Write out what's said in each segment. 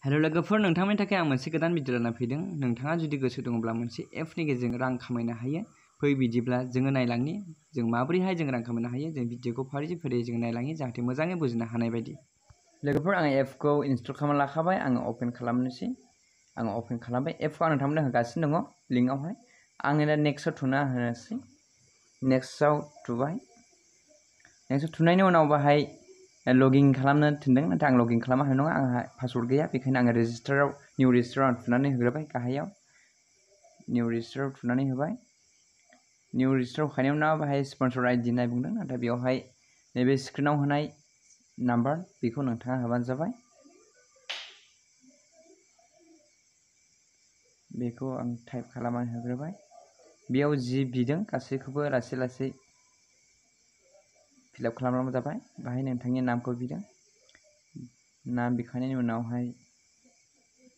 Hello लोगोफोर नोंथांनि थाखाय आं मोनसे गोदान भिडिअ लाना फैदों। नोंथाङा जुदि गोसो दङब्ला मोनसे एपनि गेजेरजों रां खामायनो हायो। फै बिदिब्ला जोङो नायलांनि जों माबोरैहाय जों रां खामायनो हायो। जों भिडिअखौ फारि जों नायलांनि जाहाथे मोजाङै बुजिनो हानाय बायदि। लोगोफोर आं एपखौ इनस्टल खालामना लाखाबाय। आं ओपन खालामनोसै। आं ओपन खालामबाय। एपखौ आं नोंथांमोननो होगासिनो दङ लिंकआवहाय। आङो दा नेक्स्टआव थुना होनोसै। नेक्स्टआव थुबाय। नेक्स्टआव थुनायनि उनाव बाहाय लगिन खालामनो थिनदों नाथाय आं लगिन खालामनो हानाय नङा। आंहा पासवर्ड गैया बेखायनो आङो रेजिस्टाराव निउ रेजिस्टाराव थुनानै होग्रोबाय गाहायाव। निउ रेजिस्टाराव थुनानै होबाय। निउ रेजिस्टार होखांनायनि उनाव बाहाय स्पन्सर आइडि होननाय बुंदों नाथाय बेवहाय नैबे स्क्रिनाव होनाय नाम्बार बेखौ नोंथाङा होबानो जाबाय। बेखौ आं टाइप खालामनानै होग्रोबाय। बेयाव जि बिदों गासैखौबो लासै लासै फिलआप खालामबानो जाबाय। बाहाय नोंथांनि नामखौ बिदों। नाम बिखांनायनि उनावहाय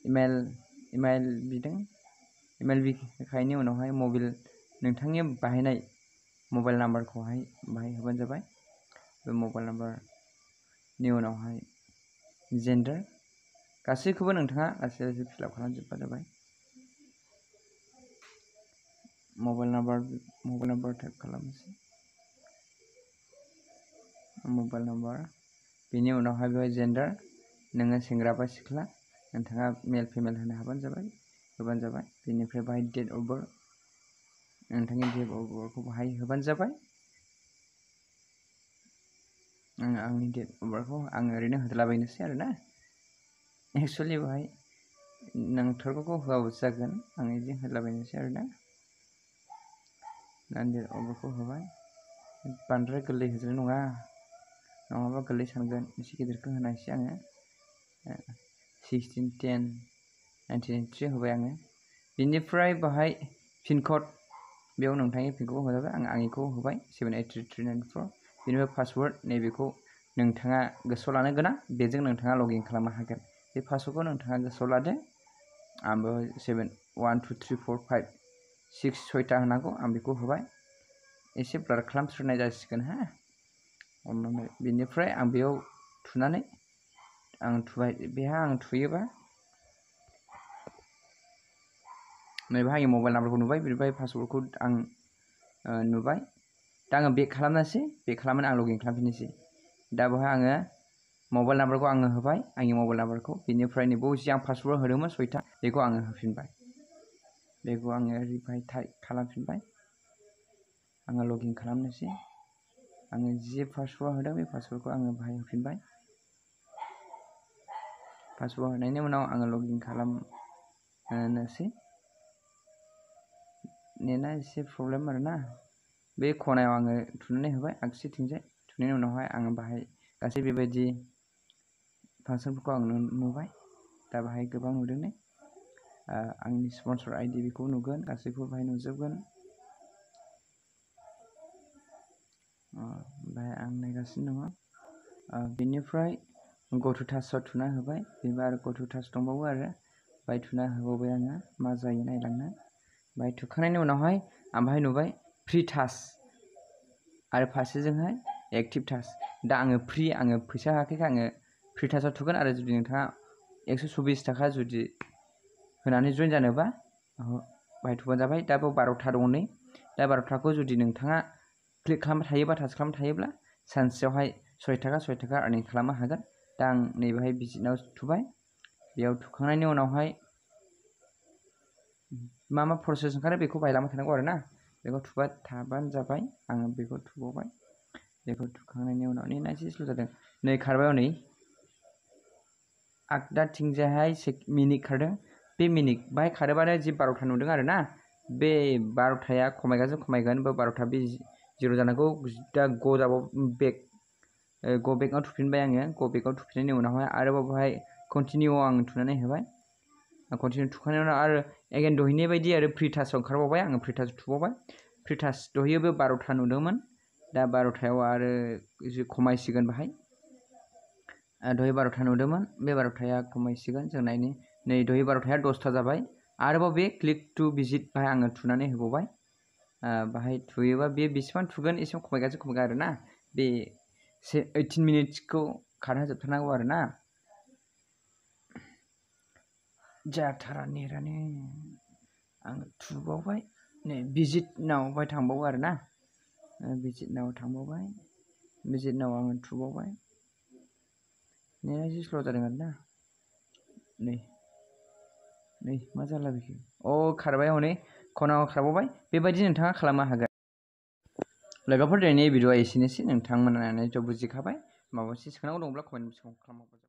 इमेल बिदों। इमेल बिखांनायनि उनावहाय नोंथांनि बाहायनाय मबाइल नाम्बारखौहाय बाहाय होबानो जाबाय। बे मबाइल नाम्बारनि उनावहाय जेन्डार गासैखौबो नोंथाङा लासै लासै फिलआप खालामजोबबानो जाबाय। मबाइल नाम्बार टाइप खालामनोसै। मबाइल नाम्बार बेनि उनावहाय बेवहाय जेन्डार नोङो सेंग्रा बा सिख्ला नोंथाङा मेल फिमेल होबानो जाबाय। बेनिफ्राय बाहाय डेट अफ बार्थ नोंथांनि डेट अफ बार्थखौ बाहाय होबानो जाबाय। आंनि डेट अफ बार्थखौ आङो ओरैनो होदलाबायनोसै आरोना। एक्सुवेलि बाहाय नोंथारगौखौ होआबाबो जागोन। आं बिदि होदलाबायनोसै आरोना। डेट अफ बार्थखौ होबाय। बांद्राय गोरलै होजानाय नङा नङाबा गोरलै सानगोन। एसे गिदिरखौ होनायसै आङो। 16/10/1983 होबाय आङो। बेनिफ्राय बाहाय पिन कड बेयाव नोंथांनि पिनखौबो होजाबाय। आं आंनिखौ होबाय 783394। बेनिफ्राय पासवर्ड नैबेखौ नोंथाङा गोसोआव लानो गोनां। बेजों नोंथाङा लगइन खालामनो हागोन। बे पासवर्डखौ नोंथाङा गोसोआव लादो। आंबो 7 1 2 3 4 5 6 6टा होनांगौ। आं बेखौ होबाय। एसे ब्लार खालामस्रोनाय जासिगोन हा। बेनिफ्राय आं बेयाव थुनानै आं थुबाय। बेहा आं थुयोबा नैबेहाय आंनि मबाइल नाम्बारखौ नुबाय। बेनिफ्राय पासवर्डखौ आं नुबाय। दा आङो बेक खालामनोसै। बेक खालामनानै आं लगइन खालामफिननोसै। दा बेवहाय आङो मबाइल नाम्बारखौ आङो होबाय। आंनि मबाइल नाम्बारखौ बेनिफ्राय नैबाव जि आं पासवर्ड होदोंमोन 6टा बेखौ आङो होफिनबाय। बेखौ आङो रिभाइ टाइप खालामफिनबाय। आङो लगइन खालामनोसै। आङो जि पासवर्ड होदों बे पासवर्डखौ आङो बाहाय होफिनबाय। पासवर्ड होनायनि उनाव आङो लगइन खालामनोसै। नेटआ एसे प्रब्लेम आरोना। बे खनायाव आङो थुनानै होबाय आगसिथिंजाय। थुनायनि उनावहाय आङो बाहाय गासै बेबायदि फांसनफोरखौ आं नुबाय। दा बाहाय गोबां नुदों ने। आंनि स्पन्सर आइडि बेखौ नुगोन। गासैखौबो बाहाय नुजोबगोन। बाहाय आं नायगासिनो दङ। बेनिफ्राय गथ' टाचआव थुना होबाय। बेनिफ्राय आरो गथ' टाच दंबावो आरो बाहाय थुना होबावबाय आङो मा जायो नायलांनो। बाहाय थुखांनायनि उनावहाय आं बाहाय नुबाय फ्रि टाच आरो फारसेजोंहाय एक्टिभ टाच। दा आङो फैसा होआखैखाय आङो फ्रि टाचआव थुगोन। आरो जुदि नोंथाङा 124 टाका जुदि होनानै जइन जानोबा बाहाय थुबानो जाबाय। दा बेयाव 12टा दङ नै। दा 12टाखौ जुदि नोंथाङा क्लिक खालामबाय थायोबा टाच खालामबाय थायोब्ला सानसेयावहाय 6 टाका आर्निं खालामनो हागोन। दा आं नैबेहाय भिजिटआव थुबाय। बेयाव थुखांनायनि उनावहाय मा प्रसेस ओंखारो बेखौ बाहायलांबाय थानांगौ आरोना। बेखौ थुबाय थाबानो जाबाय। आङो बेखौ थुबावबाय। बेखौ थुखांनायनि उनाव एसे स्ल' जादों। नै खारबाय हनै आगदाथिंजायहाय मिनिट खारदों। बे मिनिट बाहाय खारोबानो जि 12टा नुदों आरोना। बे 12टाया खमायगोन। बे 12टा बे 0 जानांगौ। दा ग बेकआव थुफिनबाय आङो। ग बेकआव थुफिननायनि उनावहाय आरोबाव बेवहाय कन्टिनिउ आं थुनानै होबाय। कन्टिनिउ थुखांनायनि उनाव आरो एगेन दहैनाय बायदि आरो फ्रि टाचआव ओंखारबावबाय। आङो फ्रि टाच थुबावबाय। फ्रि टाच दहैयो बे 12टा नुदोंमोन। दा 12टायाव आरो एसे खमायसिगोन बाहाय। दहाय 12टा नुदोंमोन। बे 12टाया खमायसिगोन। जों नायनि नै दहाय 12टाया 10टा जाबाय। आरोबाव बे क्लिक टु भिजिट बाहाय आङो थुनानै होबावबाय। बाहाय थुयोबा बे बेसेबां थुगोन एसेबां खमायगोन आरोना। बे 18 मिनिट्सखौ खारहोजोबथारनांगौ आरोना। जाथारा नेरानो आं थुबावबाय नै भिजिट नावहाय थांबावो आरो ना भिजिट नाव थांबावबाय भिजिट नाव आङो थुबावबाय नेटआ एसे स्ल' जादों आरो ना नै मा जाला बेखौ खारबाय हनै खनायाव खारबावबाय बेबायदि नोंथाङा खालामनो हागोन लोगोफोर दिनैनि भिडिअ'आ एसेनोसै नोंथांमोना बुजिखाबाय माबा मोनसे सोंनांगौ दंब्ला कमेन्ट बक्सआव खालामहरबानो